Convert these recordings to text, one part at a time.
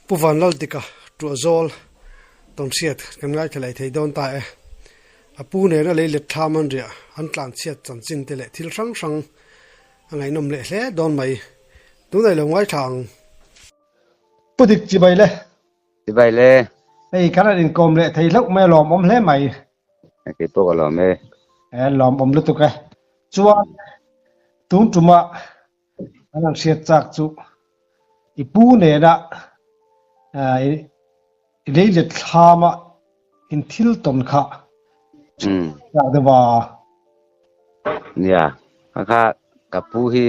Pu Vanlaldika Tuahzawl tawnhriat kan ngaithla leh thei dawn ta e. A pu nena lei let thlam an riah an tlanchhiat chanchin te leh thil hrang hrang a ngaihnawm leh hle dawn mai. Tunah i lo ngaithla ang. Pu Dik chibai le. Chibai le. Hei kan rawn inkawm leh thei hlauh mai a lawmawm hle mai. Kei pawh ka lawm e. E lawmawm lutuk e. Chuan tun tumah An han hriat chak chu i pu nena i lei let thlama in thil tawn kha chak deuh a. Nia, kha kha ka pu hi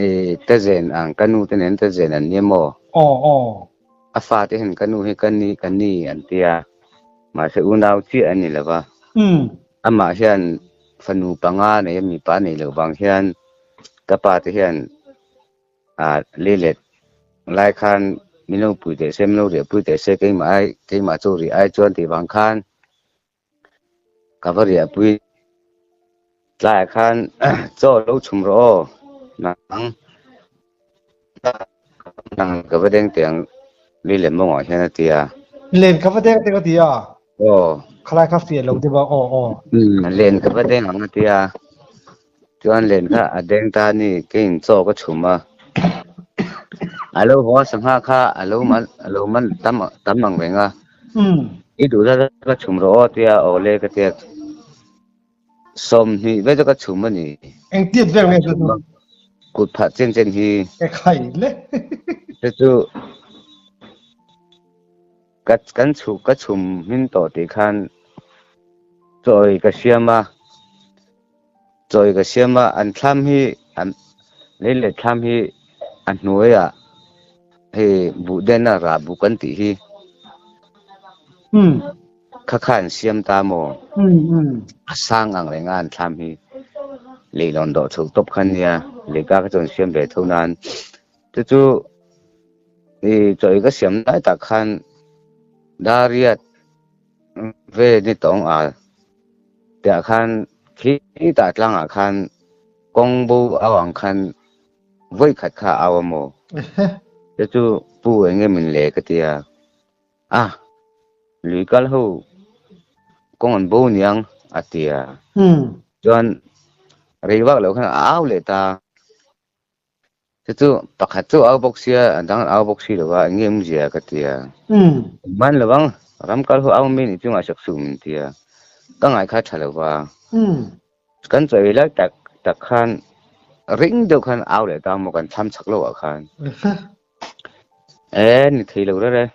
i te zen ang ka nu te nen te zen an nia maw? Aw aw. A fate hian ka nu hi ka ni ka ni an tia, mahse unau chiah an ni lo va. Amah hian fanu panga nei a mipa nei loh vang hian ka pa te hian ah leilet lai khan min lo pui teh se min lo riah pui teh se keimah ai keimah chu riah ai chuan tih vang khan ka va riah pui tlaiah khan chaw lo chhum rawh aw nang nang ka va deng teh ang leilet mawngah hian a ti a. Len ka va deng teh a ti a. Aw. Khalai kha fiah lo deuh a, aw aw. Umm len ka va deng ang a ti a, chuan len kha a deng ta a ni, keiin chaw ka chhum a, a lo haw a sangha kha a lo man a lo man tam tam ang reng a, i duh zat ka chhum rawh aw a ti a, aw le ka ti a, 20 vel chu ka chhum a ni. Engtiat vel nge chu? Kut phah chen chen hi. E khai le. Chu chu. Ka kan chhu ka chhum hmin tawh tih khan chawi ka siam a, chawi ka siam a, an thlam hi an lei leh thlam hi a hnuaiah hei buh den a rah buk an tih hi kha kha an siam ta maw? A sang ang reng a an thlam hi leihlawn dawh chho tawp kha nia, leika kha chu an siam ve tho nan chu chu. I chawi ka siam lai tak khan Dariat ve ni tawng a tiah khan khi tah tlangah khan kawng bo au ang khan vawi khat kha a au a maw? Te chu pu eng nge min le ka ti a, a lui kal ho kawng an bo niang a ti a, chuan rei vak lo khan a au leh ta. Chu chu pakhat chu au bawk sia a dang au bawk si lo a eng nge awmzia ka ti a. Engman lo vang ram kal ho au mai ni chu ngaihsak suh min ti a. Ka ngai kha tha lo va. Kan chawi lai tak tak khan ring deuh khan au leh ta maw kan thlam chak lo ah khan. E ni thei lo rere.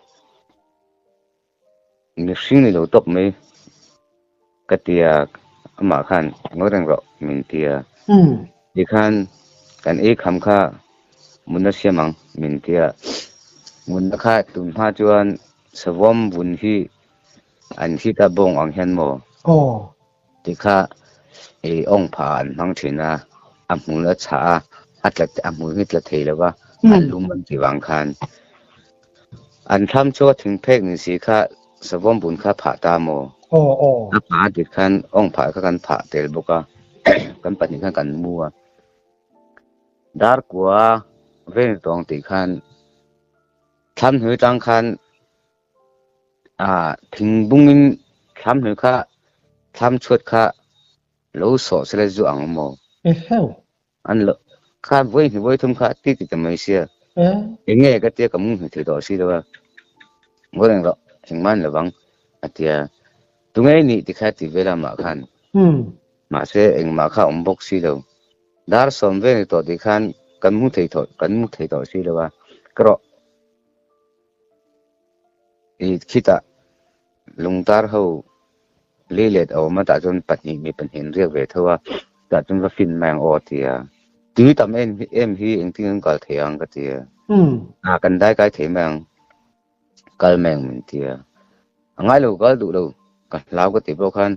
Mihring ni lo tawp mai ka ti a, amah khan ngawi reng rawh min ti a. Tikhan kan ei kham kha mutna siam ang min ti a, mutna kha tun hma chuan savawm vun hi an hit a bawng ang hian maw tikha ei awng phah an hmang thin a, a hmul a chhah a, a tla a hmul hi tla thei lo va, a lum an tih vang khan. An thlam chu a thing phek ni si kha savawm bun kha phah ta maw? Aw aw. A phah a dik khan awng phah kha kan phah tel bawk a, kan pahnih khan kan mu a. Dar kua vel tawng tih khan thlam hnui tang khan ah thing bungin thlam hnui kha thlam chhuat kha lo sawh sela zu ang maw? Eheu. An lo kha vawi hnih vawi thum kha a ti ti ta mai sia. Eng nge ka tia ka mung hnih thei tawh si lo a. Ngawi reng rawh engmah an lo vang a tia. Tunge i nih ti kha ti ve lamah khan. Mahse engmah kha a awm bawk si lo. Dar sawm vel ni tawh tih khan kan mu thei tawh kan mu thei tawh si lo a. Ka rawh i khitah lungtar ho Lei let a awm a tah chuan pahnih mi pahnih an riak ve tho a, tah chuan va fin mai ang aw a ti a. Tui tam em em hi engtin an kal thei ang ka ti a. A kan dai kai thei mai ang, kal mai ang min ti a. A ngai lo kal duh lo, ka hlau ka tih pawh khan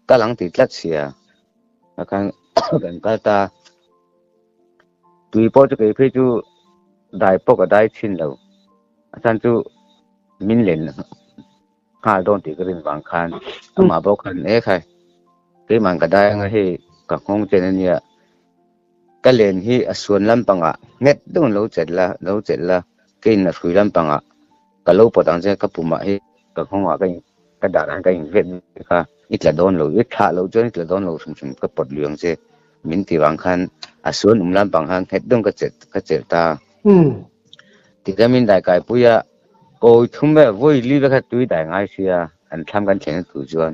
kal ang ti tlat sia. A khan kan kal ta. Tui pawh chu kei phei chu dai pawh ka dai chhin lo. A chhan chu min len nghal dawn tih ka rin vang khan amah pawh khan e khai keimah ka dai anga hei ka nghawng chen ania ka len hi a suan lampangah nghet deuhin lo chet la lo chelh la. Keiin a hrui lampangah ka lo pawt ang che, ka pumah hi ka nghawngah ka in ka darah hian ka in vet vek a, i tla dawn lo, i thlah loh chuan i tla dawn lo hrim hrim ka pawt lui ang che min ti vang khan a suan um lampang khan nghet deuhin ka chelh ka chelh ta. Tikhan min dai kai pui a, kawi thum vel vawi li vek kha tui dai ngai sia an thlam kan thlen na tur chuan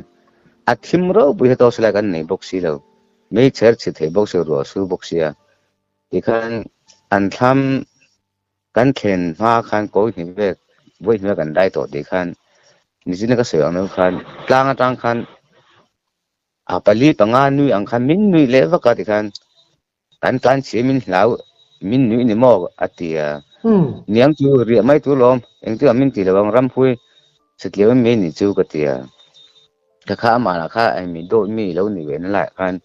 a thim ropui kha tawk silai kan nei bawk si lo, meichher chhi thei bawk si lo, ruah sur bawk sia tikhan an thlam Kan thlen hma khan kawi hnih vek, vawi hnih vek an dai tawh tih khan nichina ka sawi ang deuh khan tlang atang khan a pali panga nui ang khan min nuih leh vak a ti khan kan tlan chhia min hlau min nuih ni maw a ti a. Niang chu riah mai tur lawm engtin ah min ti lo ang ramhui satliau em mai ni chu ka ti a. Ka kha amah lah kha mi dawt mi lo ni ve na laiah khan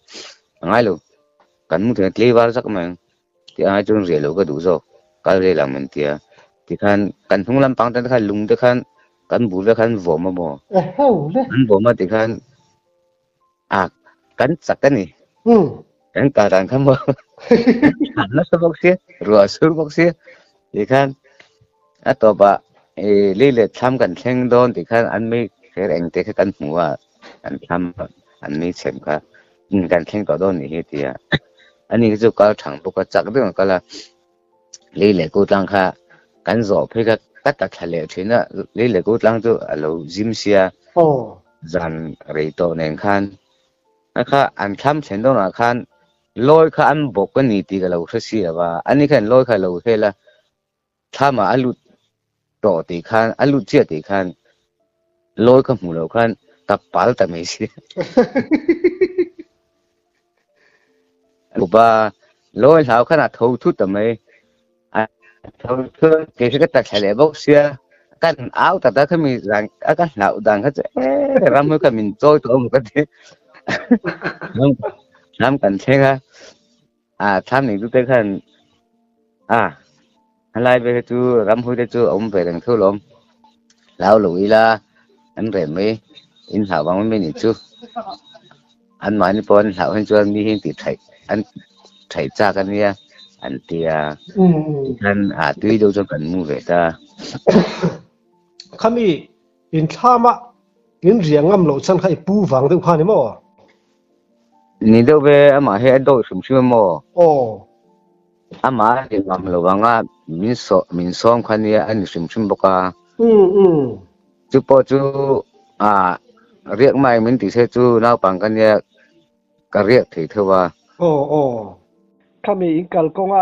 a ngai lo kan mu thei tleivar zak mai ang. Ti ai chuan riah loh ka duh zawk, kal rel ang min tia. Tikhan kan hnung lampang te khan lung te khan kan bul vek khan vawm a maw? An vawm a tikhan a kan chak a ni. Kan kal dan kha maw an nasa bawk sia, ruah a sur bawk sia. Tikhan a tawpah i lei leh thlam kan thleng dawn tikhan an mei kher eng te kha kan hmu a, an thlam an mei chhem kha kan thleng tawh dawn nih hi tia. Ani hi chu kal thang bawk a, chak deuh ang kal a, lei leh ku tlang kha kan zawh phei kha ka ta thla leh thin a, lei leh ku tlang chu a lo zim sia, zan rei tawh nen khan a kha an thlam thlen dawnah khan lawi kha an bawk a ni tih ka lo hre si lo va, ani khan lawi kha a lo hel a, Thlamah a lut tawh tih khan, a lut chiah tih khan lawi ka hmuh loh khan ka pal ta mai si. Upa lawi hlau khan a tho thut ta mai. A tho thut kei hi ka ta thla leh bawk sia. Kan au ta ta khami zan a ka hlauh dan kha chu e ram hi ka min chawi tawh emaw ka ti. Ram kan thleng a. A thlam nei tute khan a helai vel hi chu ramhui te chu a awm ve reng tho lawm hlau lo ila an reh mai in hlau vang mai nih chu an mahni pawh an hlauh hi chuan mi hi an tih theih an theih chak a nia an tia tikhan a tui deuh chuan kan mu ve ta. Khami inthlama in riah ngam loh chhan kha i pu vang deuh kha ni maw? Ni deuh ve, amah hi a dawih hrim hrim a maw? Aw. Amah a ri ngam lo ang a, min saw, min sawm kha nia a ni hrim hrim bawk a. Umm umm. Chu pawh chu ah riak mai min tih se chu naupang ka nia ka riak thei tho a. Aw aw. Khami in kal kawnga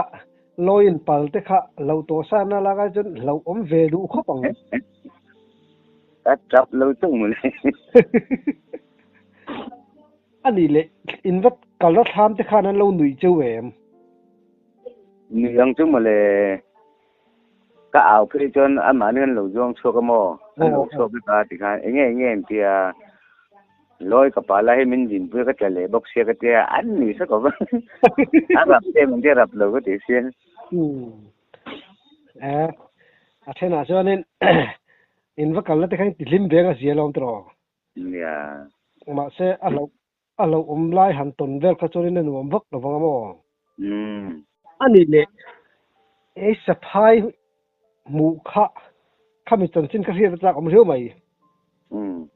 lawiin pal te kha lo tawh sa na lak ai chuan hlauhawm ve duh khawp ang. Ka tap lo chauh mawle. A nih leh in va kal ra thlam te khan an lo nuih cheu em? Nuih ang chu mawle. Ka au phei chuan amah nen an lo zuang chhuak a maw? An lo chhuak vek a tikhan enge enge an ti a. Lawi ka pa lai hi min dinpui a ka tla leh bawk sia ka tia an nuih sak awm a. A rap em ang che rap lo ka ti sia. A thenah chuanin in va kalna te kha in ti hlim veng a zia lawm tawh. Nia. Mahse a hlauh a hlauh awm lai han tawn vel kha chuanin a nuam vak lo vang a maw? Umm. A nih leh ei saphai hmuh kha khami chanchin kha hriat a chak awm riau mai. Umm.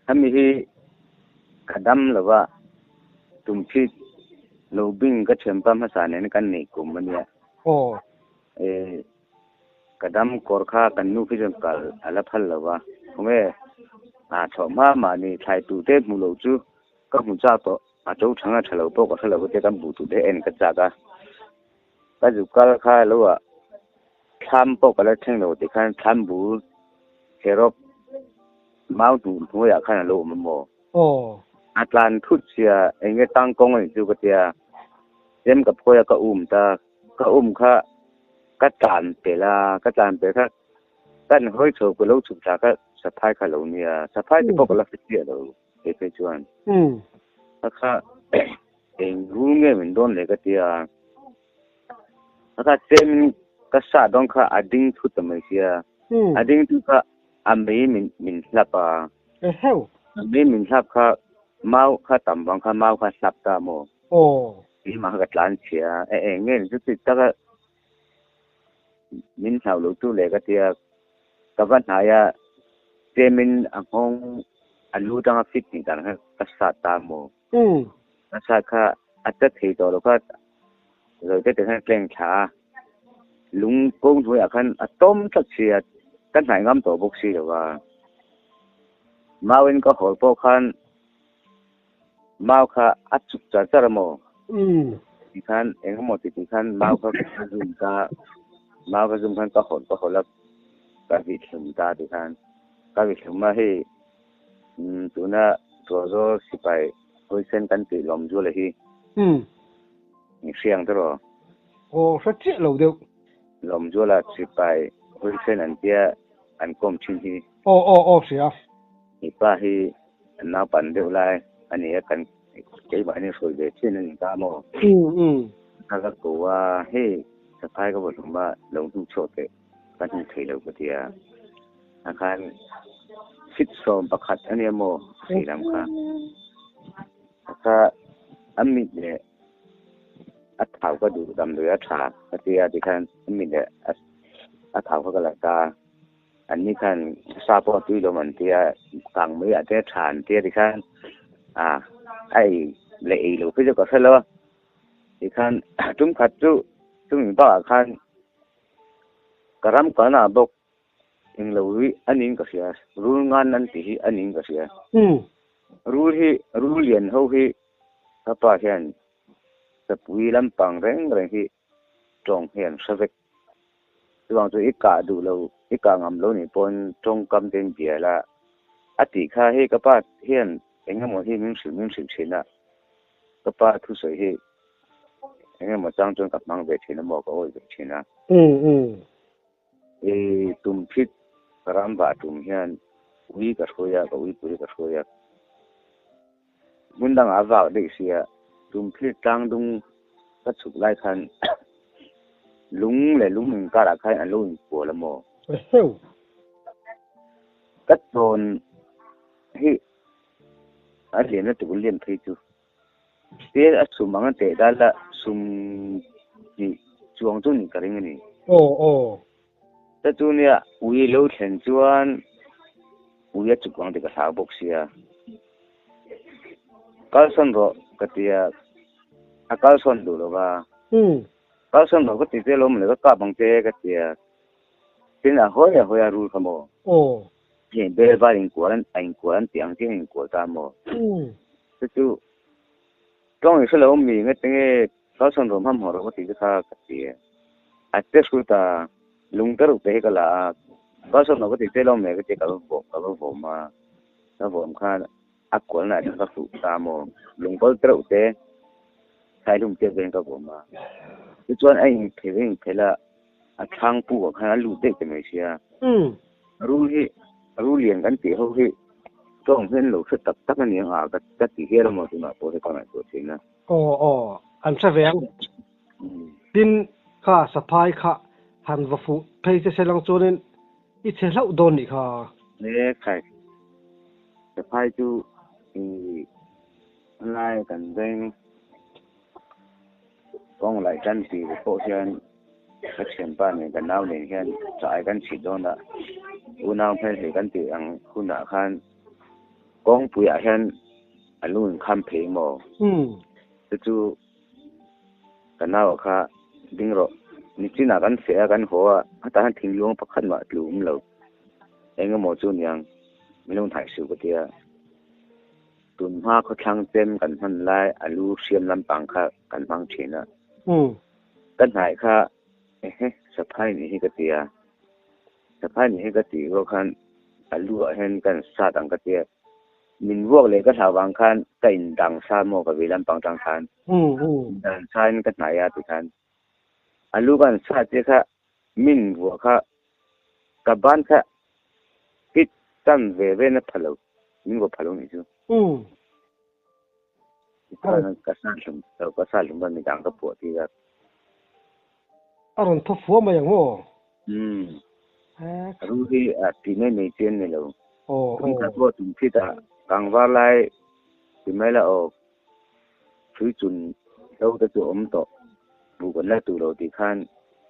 Khami hi ka dam lo va, tumchhit lo bing ka thianpa hmasa nen kan neih kum a nia. Aw. Eh. Ka dam kawr kha kan nu khi chuan kal a la phal lo va, khawnge a chhoh hma mahni thlai tu te hmuh loh chu ka hmu chak tawh, a to thang a tha lo pawh ka hre lo te kan buh tur te en ka chak a, ka zuk kal kha lo ah thlam pawh ka la thleng lo tih khan thlam bul herawp mau hnuh hnuaiah khan a lo awm a maw? A tlan thut sia eng nge tangkawng a nih chu ka tia, chem ka phawi a ka um ta. Ka um kha ka tlan pel a, ka tlan pel kha kan hawi chho ka lo chhuk thla kha saphai kha lo nia, saphai te pawh ka la hre chiah lo kei phei chuan. Ka kha eng rul nge min dawn le ka tia, ka kha chem in ka sah dawn kha a ding thut ta mai sia, a ding thut kha a mei min min hlap a, a mei min hlap kha mau kha tam vang kha mau kha hlap ta maw. Aw. Keimah kha ka tlan chhia a, e eng nge ni chu ti taka Min hlau lo tu leh ka tia ka va hnai a, tlemin a nghawng a lu tanga fit tih dan kha ka sat ta maw? Ka sat kha a che thei tawh lo kha zawi te te khan a tleng thla a, lung ko hnuaiah khan a tawm tlat si a, ka hnaih ngam tawh bawk si lo va. Mauin ka hawl pawh khan Mau kha a chuk char char a maw? Ti khan eng emaw ti ti khan mau kha ka zum ta, mau ka zum khan ka hawlh ka hawlh a, ka vih thlum ta ti khan. Ka vih thlum a hei tuna Tuahzawl sipai huaisen kan tih Lawmzuala hi i hria ang tiraw? Aw hre chiah lo deuh. Lawmzuala sipai huaisen an tia an kawm thin hi. Aw aw aw hria. I pa hi naupan deuh lai a ni a, kan keimahni hruai ve thin a ni ta maw? Ka la ko a, hei saphai ka va hlum a, lo hnu chhuak teh ka hnu thei lo ka ti a, a khan fit 11 a nia maw a sei lam kha. A kha a mit leh a thau ka duh damdawi a tha ka ti a tikhan a mit leh a thau kha ka la ta. An ni khan sa pawh a tui lawm an tia, kang mai ah te tha an tia tikhan a a ei leh ei lo phei chu ka hre lo a, tikhan tum khat chu chumi bakah khan ka ram kalna ah bawk englo hi a niin ka hria, rul ngan an tih hi a niin ka hria. Rul hi rul lian ho hi ka pa hian sapui lampang reng reng hi tawng hi an hre vek. Chuvang chu i kah duh lo, i kah ngam lo nih pawn tawngkam te in bial a, a tih kha hei ka pa hian eng emaw hi min hrilh min hrilh thin a, ka pa thusawi hi eng emaw chang chuan ka hmang ve thin a maw ka awih ve thin a. I tum phit ka ram vah tum hian ui ka hruai a, ka uipui ka hruai a. Hmun dangah a vak daih sia, tumphir tlang dung ka chhuk lai khan lung leh lung inkarah khan an lo inkual a maw? Eheu! Ka tawn hi a lian lutuk lian phei chu te a sum ang a teh dal a, sum tih chuang chu nih ka ring a ni. Aw aw. Ta chu nia ui lo thlen chuan ui a chuk ang tih ka hlau bawk sia. Kalsawn rawh ka ti a, a kalsawn duh lo va. Kalsawn rawh ka ti che lawm le ka kap ang che ka ti a. Tin a hawi a hawi a rul kha maw? Hei bel val inkual an a inkual an tih ang chiah a inkual ta maw? Chu chu tawng i hre lo mi nge tinge kalsawn rawh hmamhmawh rawh ka ti che kha ka ti a. A che hrut a, lung te ruk te hi ka la a, kalsawn rawh ka ti che lawm le ka ti a ka va vawm ka va vawm a. Ka vawm khan a kualna ah chuan ka fuh ta maw? Lungkawl te reuh te thlaihlum te vein ka vawm a. Tichuan a inphel a inphel a, a thlang puk ah khan a lut daih ta mai sia. Rul hi, rul lian kan tih ho hi tawng hian lo hre tak tak a ni ang a, ka ti hial a maw tunah pawh hi ka ngaihtuah thin a. Aw aw, an hre ve ang. Tin, kha saphai kha han va fuh phei che se lang chuanin I chhe hlauh dawn nih kha. Ne khai saphai chu i lai kan veng kawng laih tan tih pawh hian ka thianpa nen ka nau nen hian chai kan chhit dawn a, unau hmelhei kan tih ang hunah khan kawngpuiah hian a lu inkham phei maw? Chu chu Ka nau ah kha ding rawh. Nichinah kan feh a, kan haw a, hetah hian thingluang pakhat mah tlu awm lo. Eng emaw chu niang, min lo hnaih suh ka ti a. Tun hma khawthlang chem kan hman lai a lu hriam lampang kha kan hmang thin a. Ka hnaih kha ehe saphai nih hi ka ti a. Saphai nih hi ka tih rual khan a lu ah hian kan sat ang ka ti a. Min vuak leh ka hlau vang khan ka in dang sa maw ka vei lampang tang khan in dan sa in ka hnai a ti khan a lu ka an sa che kha min vuah kha ka ban kha hit tam ve ve na pha lo min vuah pha lo nih chu tichuan ka sa hlum ka sa hlum a midang ka phuah tir a. A rawn thaw fua mai ang maw? Umm. Ru hi a ti mai mai chi an ni lo. Tum khat pawh tum phit a kangvar lai ti mai la aw hrui chun hlo te chu a awm tawh. Buh kan la tur lo tih khan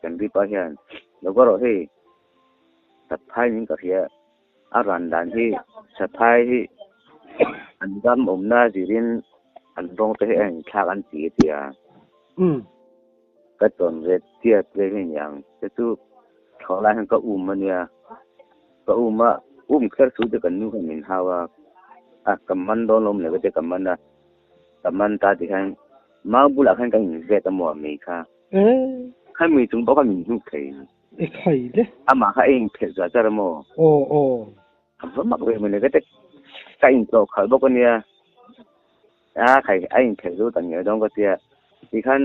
kan ripa hian. Lo ka rawh hei Saphai niin ka hria a ran dan hi Saphai hi an ram awmna zirin an rawng te hi a inthlak an ti a ti a. Ka tawn ve chiat ve hi aniang te chu thlawh lai hian ka um ania ka um a um kher thu te kan nu khan min hau a a ka man dawn lo awm leh te ka man a ka man ta ti khan mau bulah khan kan inzet a maw mei kha kha mi chung pawh kha min hnuk thei e khai le amah kha a inphelh zar zar a maw aw aw a va mak ve mawle ka te ka intlawh khalh bawk ania a khai a inphelh zo tak ngei dawn ka tia tikhan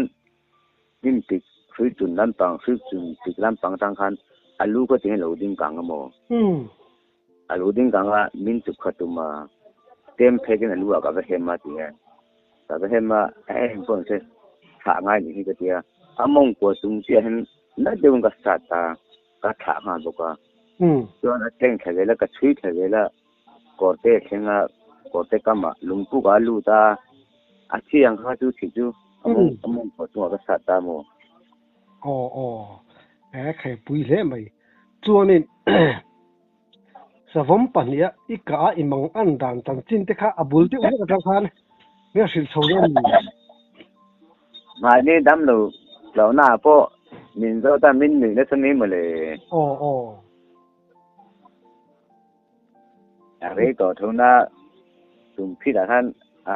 hnim pik hrui chun lampang hrui chun pik lampang atang khan a lu kha tinge lo ding kang a maw a lu ding kang a min chuk kha tum a tem phek in a lu ah ka va hem a tinge ka va hem a eng pawh ni se thlah ngai nih hi ka tia a mawngkua chung chiah hian na deuhin ka sat a ka thlah nghal bawk a chuan a tleng thla zel a ka chhui thla zel a kawr te thleng a kawr te kam ah lungpuk ah a lut a a thi ang kha chu thih chu a mawng a mawngkua chungah ka sat ta maw. Aw aw he khaipui hle mai chuanin savawm pahniha i kah a i mang an dan chanchin te kha a bul deuh hlek atang khan mi a hrilh chho dawn ni. Mahni dam lo hlauhna ah pawh min zawt a min nuih nasa mai mawle. Aw aw. A rei tawh tho na tum phit ah khan a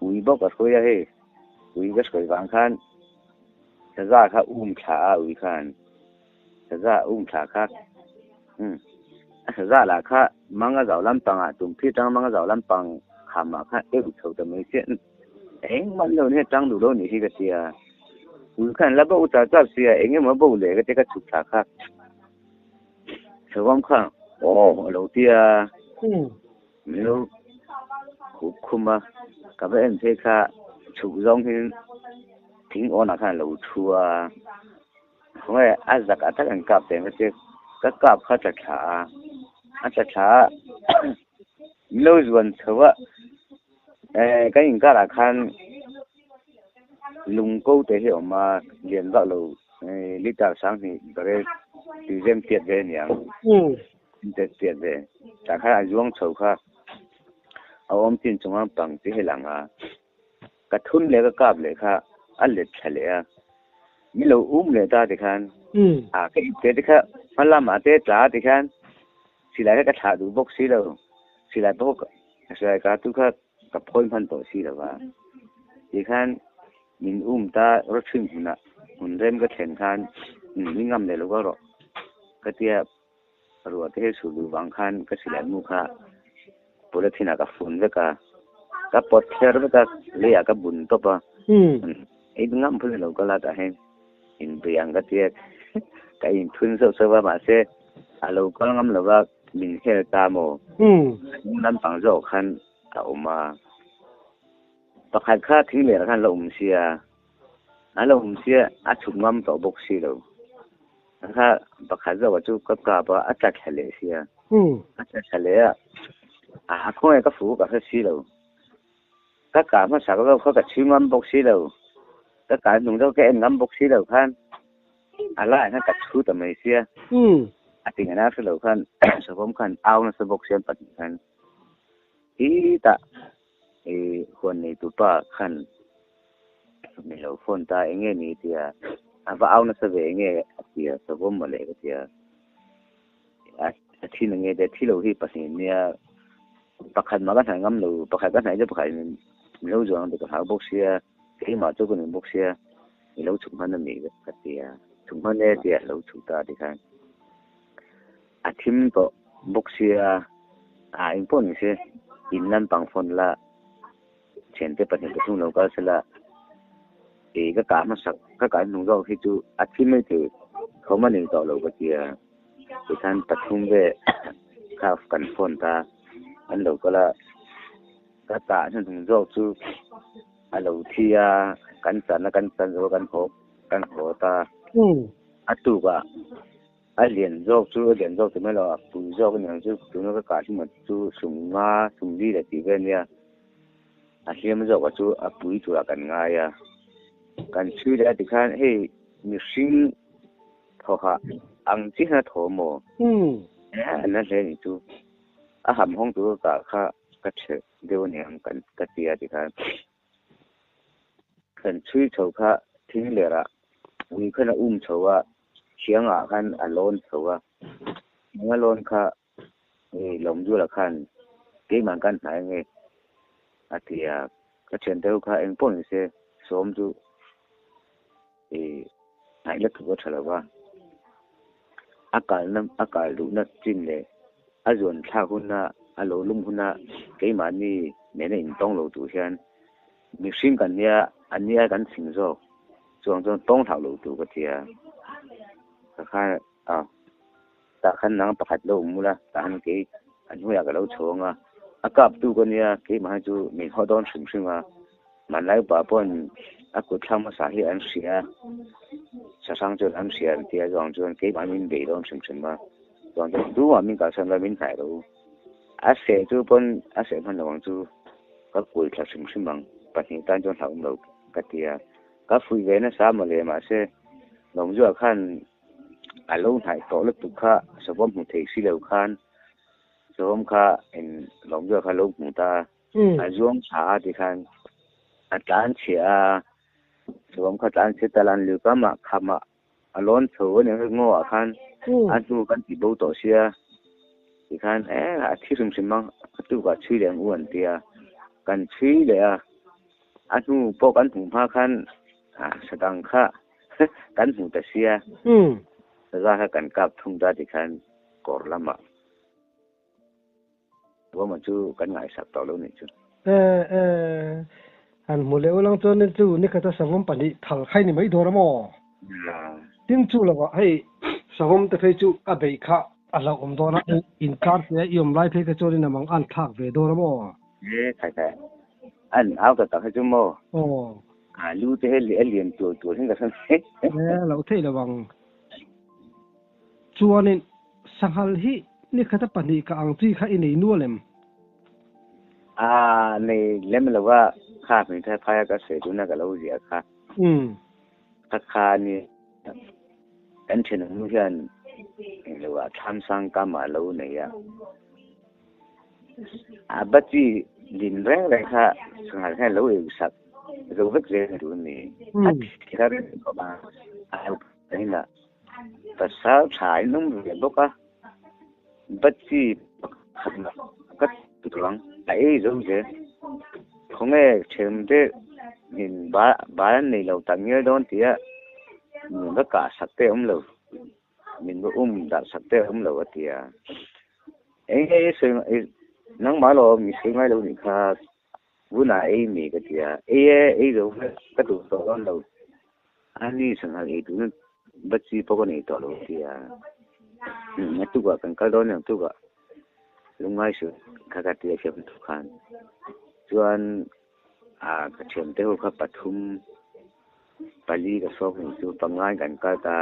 ui bawk a hruai a hei ui ka hruai vang khan saza kha um thla a ui khan saza um thla kha um a saza lah kha mang a zau lampang ah tum phit atang mang a zau lampang kham ah khan eu chho ta mai chiah engmah ni lo ni tang duh lo nih hi ka tia ui khan la bo char char sia eng emaw bo leh ka tia ka chhuk thla kha. Savawm kha aw a lo ti a, min lo khup khum a, ka va en phei kha chhuk zawng hi thing awnah khan a lo thu a, khawnge a zak ah tak an kap teh ang ka tia, ka kap kha a tla thla a, a tla thla a min lo zuan chho a, eh kan inkarah khan lung ko te hi a awm a, lian vak lo. Liter 2000 barrel tui zem tiat ve aniang tiat tiat ve tah khan a zuang chho kha a awm chin chunga pang chi hi lang a ka thun leh ka kap leh kha a let thla leh a mi lo um leh ta ti khan a ka ip te te kha hma lamah te tla ti khan silai kha ka thlah duh bawk si lo silai pawh silai ka tu kha ka phawi hman tawh si lo va tikhan min um ta rawchhim hmunah hmun rem ka thlen khan mi ngam leh lo ka rawh ka tia ruah te hi su duh vang khan ka silai mu kha polythene ah ka fun vek a ka pawt thler vek a leiah ka bun tawp a ei ngam phun lo ka la tah hian inbei ang ka tia ka inthun sauh sauh a mahse a lo kal ngam lo va min hel ta maw lampang zawk khan a awm a pakhat kha thing leh khan la awm sia a la awm sia a chhuk ngam tawh bawk si lo kha pakhat zawk chu ka kap a a tla thla leh sia a tla thla leh a a khawnge ka fu ka hre si lo ka kah hmasa ka kha ka chhui ngam bawk si lo ka kah hnung deuh ka en ngam bawk si lo khan a laiah khan ka chhu ta mai sia a ti ngana hre lo khan savawm khan au nasa bawk sia pahnih khan hi tah i huan nei tu pa khan min lo phone ta enge ni tia a va au nasa ve enge a tia savawm mawle ka tia a thi na nge te thi lo hi pahnih nia pakhat mah ka hnaih ngam lo pakhat ka hnaih chu pakhat in min lo zuang ang tih ka hlau bawk sia keimah chu ka ni bawk sia i lo chhuk hman a nih ka ti a chhuk hman e tia a lo chhuk ta tikhan a thim tawh bawk sia a engpawh ni se in lampang phone la thiante pahnih pathum lo kal sela ih ka kah hmasak ka kah hnung zawk hi chu a thi mai thei thawm a nei tawh lo ka tia tikhan pathum ve kha kan phone ta an lo kal a ka kah hnuhnung zawk chu a lo thi a kan chan a kan chan zo kan haw kan haw ta a tukah. A lian zawk chu a lian zawk ti mai lo a pui zawk a niang chu tuna ka kah hlim chu sum nga sum li leh tih vel ania a hliam zawk a chu a pui turah kan ngai a kan chhui leh a tikhan hei mihring thawhah. ang chi khan a thaw maw? A na hle nih chu. A ham hawng tur ka kah kha ka ṭhelh deuh a niang kan ka ti a tikhan kan chhui chho kha thing lerah ui khan a um chho a, thiangah khan a lawn chho a, eng a lawn kha i Lawmzuala khan keimah kan hnai nge a ti a, ka thiante ho kha eng pawh ni se sawm chu i hnaih la tluk a tha lo va, a kalna a kal duhna chin leh a zuan thlak huna a lo lum huna keimahni nena intawng lo tur hian mihring kan nia an nia kan chhing zawk chuang chuan tawng hlauh lo tur ka ti a, ka kha a tah khan nang pakhat lo awm ula tah khan kei a hnuaiah ka lo chho ang a, a kap tu ka nia keimah hi chu min haw dawn hrim hrim a, hmanlai upa pawn a kut thlang hmasa hi an hria sahrang chuan an hria an tia zawng chuan keimah min bei dawn hrim hrim a, chuan chuan duhah min kalsan la min hnaih rawh u, a seh chu pawn a seh hman lo ang chu ka kul thla hrim hrim ang pahnih tan chuan hlauhawm lo ka ti a, ka fuih ve nasa mawle mahse Lawmzuah khan a lo hnaih tawh lutuk kha savawm hmu thei si lo khan savawm kha in lawmzuah kha lo hmu ta a zuang thla a ti khan a tlan chhia a savawm kha tlan chhia ta lan liu kam ah kham ah a lawn chho a ni ngaw ah khan a hnu kan ti bo tawh sia ti khan e a thi hrim hrim ang a tuk ah chhui leh ang u an tia kan chhui leh a a hnu pawh kan hmuh hma khan sadang kha Kan hmu ta sia. Saza kha kan kap thung ta tikhan kawr lamah Ruama chu kan ngaihsak tawh lo nih chu. E e, han hmu leh ulang chuan chu nikhat a savawm pahnih thal khai ni mai dawn a maw? Tin chu lovah hei savawm te phei chu a beih kha a hlauhawm dawn a, inkar te a i awm lai phei kha chuan in a mang an thlak ve dawn a maw? E khai khai, an au ta tak hi chu maw? Aw. A lu te hi a lian tual tual hian ka hre mai. E lo theih lo ang. Chuanin sanghal hi nikhata pahnih ka ang chi kha i nei nual em? A nei lem lo a, kha hming thar phaia ka sawi tuna ka lo ziah kha. Kha kha ni kan thenawm hian englo ah thlamsang kam ah lo nei a. A bati lin reng reng kha sanghal hian lo eu sak zo vek zel tur a ni. A thi kha reng khawp a, a lo pahin a pasal tha in awm ve bawk a, bati pakhat ka tur ang a ei zo zel. Khawnge ṭhelm te in bal an nei lo tak ngial dawn tia min va kah sak te awm lo. Min va um dah sak te awm lo a ti a. Eng nge i sawi nangmah lo mi sawi ngai lo nih kha vunah ei mi ka ti a. Ei e, ei zo vek ka duh tawh dawn lo. A ni sanghal ei duhna va chi pawh ka nei tawh lo a ti a. A tukah kan kal dawn aniang tukah lungngai suh kha ka ti a thiam tuk khan. Chuan ka thiamte ho kha pathum Pali ka sawm nih chu pangngai kan kal ta.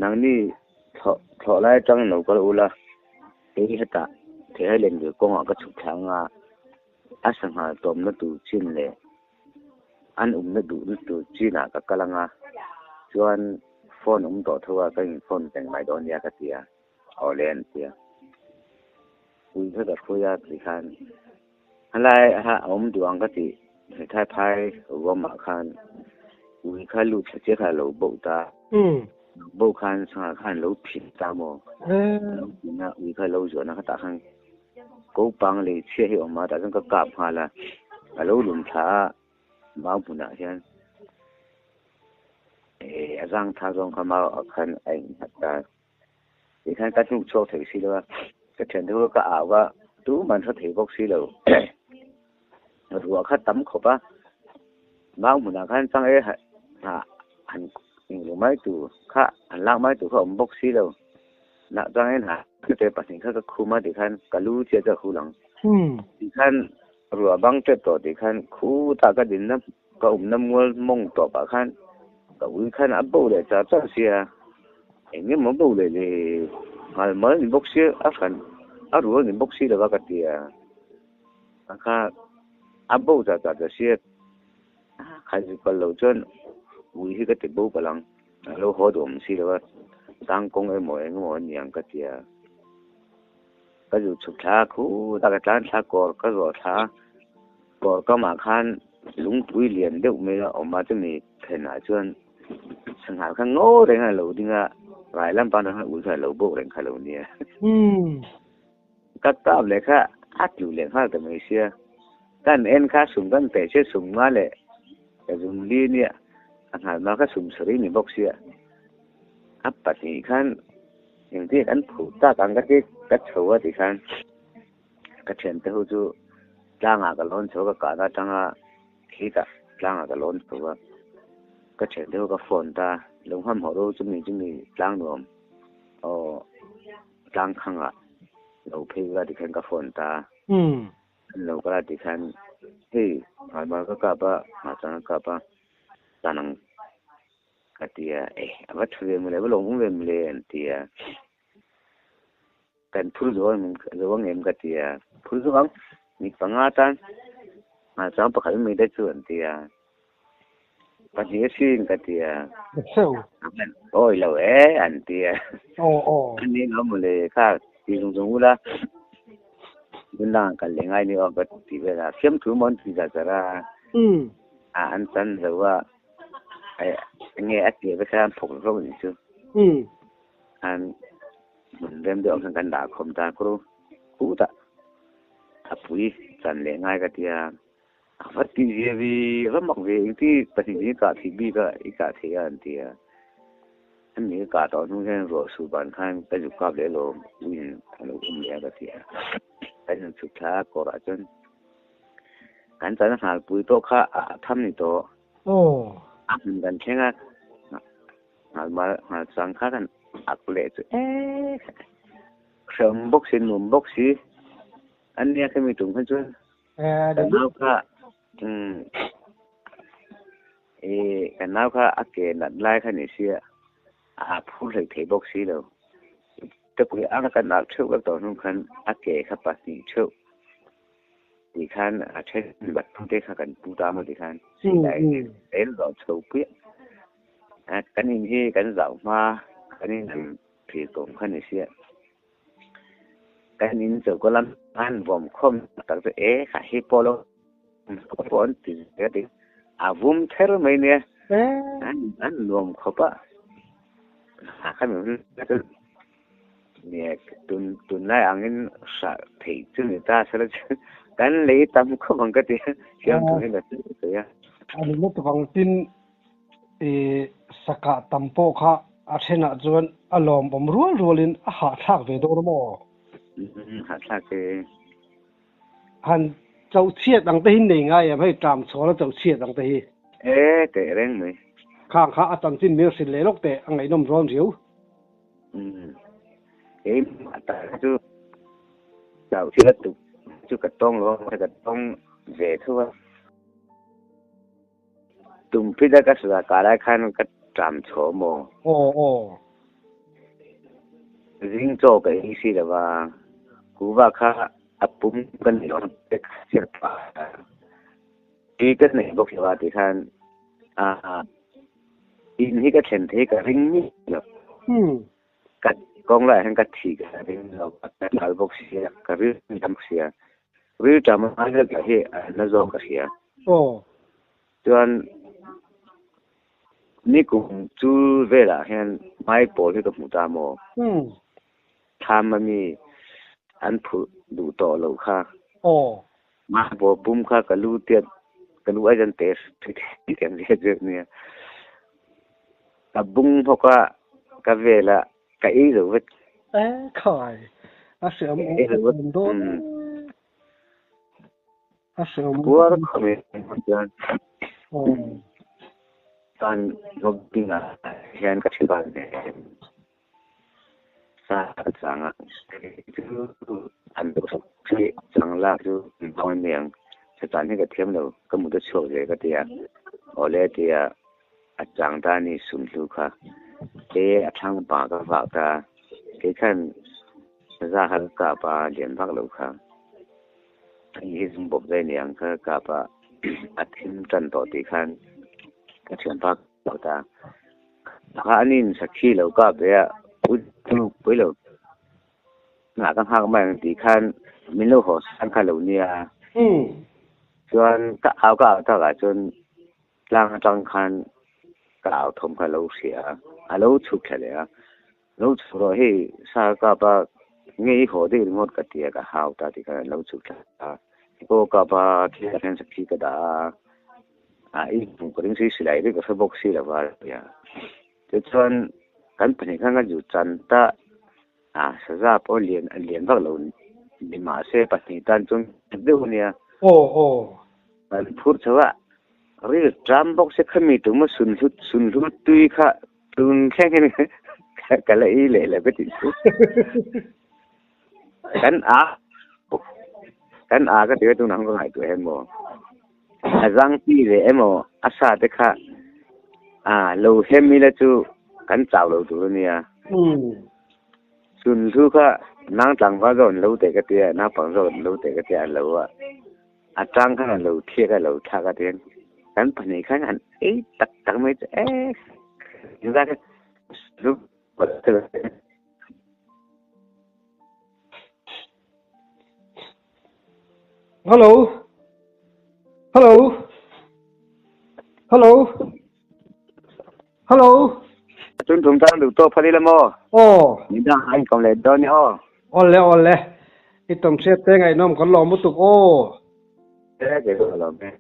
Nangni thlawh thlawh lai atang lo kal ula, kei hetah Theiha Lenvil kawngah ka chhuk thla anga a sangha tawmna tur chin leh an umna duhna tur chinah ka kal anga chuan phone awm tawh tho a ka in phone reng mai dawn nia ka ti a, aw le an ti a. Ui kha ka hruai a tikhan Helai a awm duh ang ka tih hmeichhai phai ruamah khan ui kha lut thla chiah kha a lo boh ta. Lo boh khan sangha khan lo phin ta maw? Lo phin a, ui kha lo zuan a khatah khan kopang lei chhia hi a awm a, tah chuan ka kap nghal a, a lo lum thla a mau hmunah hian a zang tha zawng kha mau ah khan a innghat ta. Tikhan ka hnuk chhuak thei si lo a, ka thian deuh ka au a, tuman hre thei bawk si lo. Ruah kha tam khawp a, mau hmunah khan chang e hnah han englo mai tur kha han lak mai tur kha awm bawk si lo. Hnah chang e hnah te pahnih kha ka khum a tikhan ka lu chiah chu a hul ang. Tikhan ruah bang tep tawh tikhan khutah ka dinna Ka awmna mual mawng tawpah khan ka ui khan a bo leh char char sia, eng emaw bo leh le nghal mal ni bawk sia a hran a rual ni bawk si lova ka ti a, a kha a bo char char ta sia khan zuk kal lo chuan ui hi ka ti bo palh ang, a lo haw duh awm si lova. Tangkawng emaw eng emaw a niang ka tia. Ka zu chhuk thla a, khutah ka tlan thla kawr ka zawh thla a, kawr kamah khan lungpui lian deuh mai a awm a, chumi phenah chuan sanghal kha ngaw reng a lo ding a, rai lampang atang khan ui kha a lo bawk reng kha lo nia. Ka tap leh kha a tlu leh nghal ta mai sia, kan en kha sum kan pe sia sum nga leh ka zum li nia, a nghal hma kha sum sarih ni bawk sia, a pahnih khan Engtin an phuh tak ang ka ti ka chho a ti khan ka thiante ho chu tlangah ka lawn chho a ka kahna atanga khitah tlangah ka lawn chho a ka thiante ho ka phone ta lo ngham hawh ro chumi chumi tlang nuam aw tlang khangah lo phei ula ti khan ka phone ta an lo kal a ti khan hei hmai ka kap a hmachang ka kap a tan ang. Ka ti a, eh, a va tha ve mawle, a va lawmawm ve mawle an ti a. Kan phur zo ang zo ang em ka ti a, phur zo ang, ni panga tan nghahchang pakhat mai daih chu an ti a. Pahnih a sin ka ti a. Awi lo e an ti a. Aw aw. Ani lo mawle kha ti zung zung ula. Tunlangah kal leh ngai ni aw ka ti vel a, fiamthu maw an ti zar zar a. A an chan zo a. Enge a tir vek khan phawk hlawk nih chu. Khan hmun rem deuh ang khan kan dah khawm ta kawr khutah a pui chan leh ngai ka tia a va ti zia ve a va mak ve engti pahnih hi kah theih bik a i kah theih a an ti a ani ka kah tawh hnu hian ruah suh ban khan ka zuk kap leh alawm uiin a lo um leh a ka ti a kan han chhuk thla a kawrah chuan kan chan a nghalpui pawh kha a tham ni tawh. Aw. A hmun kan thleng a, nghal mal nghal chang kha kan ak leh chu e hreawm bawk si nuam bawk si an nia khami tum kha chuan ka nau kha um e ka nau kha a ke nat lai kha ni sia a phur hlei thei bawk si lo te pui ang kan ak theuh vek tawh hnu khan a ke kha pahnih theuh Ti khan a then bat te kha kan pu ta maw ti khan silai el zawh chho pui a kan in hi kan zau hma kan in an thil tawm kha ni sia kan in cho ko lam an vawm khawm tak chu e kha hi pawh lo pawh an ti zia ti a vum ther mai nia an an nuam khawp a kha mi Nia, tun tunlai angin hrah theih chu ni ta sela chu kan lei tam khawp ang ka ti a, siam thu hian ka sawi a. A ni lutuk ang tin i sakah tam pawh kha a thenah chuan a lawmawm rual rualin a hahthlak ve dawn a maw? Hahthlak e. Han chohchhiat ang te hi nei ngai em hei ṭam chhawl a chohchhiat ang te hi. E teh reng mai. Khang kha a chanchin min hrilh leh lawk teh a ngaihnawm rawn riau. Keimah tak chu chauh thil a tuk chu ka tawng lo a, ka tawng ve tho a. Tumphit a ka sula kah lai khan ka ṭam chho maw? Aw aw. Zing chaw ka ei si lo va, kuhva kha a pum ka nei lo a, ka chhiat pah a. Tui ka nei bawk lo a ti khan a in hi ka thlen thei ka ring miah lo. Ka kawng laiah hian ka thih ka ring lo, ka kal bawk sia, ka ril tam bawk sia. Ril tam ai vek lah hi a na zawk ka hria. Chuan nikum chul velah hian maipawl hi ka hmu ta maw? Thlam a mi an phurh duh tawh loh kha. Mahbaw pum kha ka lu tiat ka lu ai zan te kan zia chu nia. Ka bung hawk a ka vel a ka ei zo vek. E khai a hreawm awm dawn e. A hreawm Puar khawp mai chuan. Tan ngawk dingah hian ka thian nen. Sa a chang a, chu an chang lak chu an hmang em mai ang, chatan hi ka thiam lo, ka mut a chhuak ve ka ti a, awle a ti a, a chang ta a ni sumhlu kha, kei a thlang pa ka vah ta, kei khan za kha ka kap a, lian vak lo kha, hei hi zum bawp zai ni ang kha ka kap a, a thim tan tawh tih khan ka thianpa ka kap ta. Kha anin sakhi lo kap ve a, Pui lo nghah ka nghak mai ang tih khan min lo haw san kha lo nia. Chuan ka au ka au takah chuan tlang atang khan ka au thawm kha lo hria a, a lo chhuk thla leh a. Lo chhuk rawh hei sa kap a nge i haw daih ringawt ka ti a ka hau ta tih khan lo chhuk thla a. Aw kap a thil ah hian sakhi ka dah a, a i hmuh ka ring si silai vek ka hre bawk si lo va a ti a. Tichuan kan pahnih khan ka zu chan ta a saza pawh lian a lian vak lo ni mahse pahnih tan chuan nghet deuh a nia. Aw aw. Kan phur chho a, ril ṭam bawk se khami tuma sunhlu sunhlu tui kha tun thleng hian ka la ei leh lo ka tih chu. Kan a kan a ka ti a tunah ka ngaihtuah hian maw a zangpi leh emaw a sa te kha a lo hem ila chu kan chau lo tur a nia. Chun thu kha nang tlangval zawk an lo teh ka tia naupang zawk an lo teh ka tia a lo a a tang khan a lo thiak a lo thlak a tihian kan pahnih khan han ei tak tak mai chu e Hello Hello Hello Hello Chun thum tan duh tawh phal ila maw? Aw. Ni dang a inkawm leh dawn ni aw. Awle awle. I tawm hriat te ngaihnawm kan lawm lutuk aw. E kei pawh ka lawm e.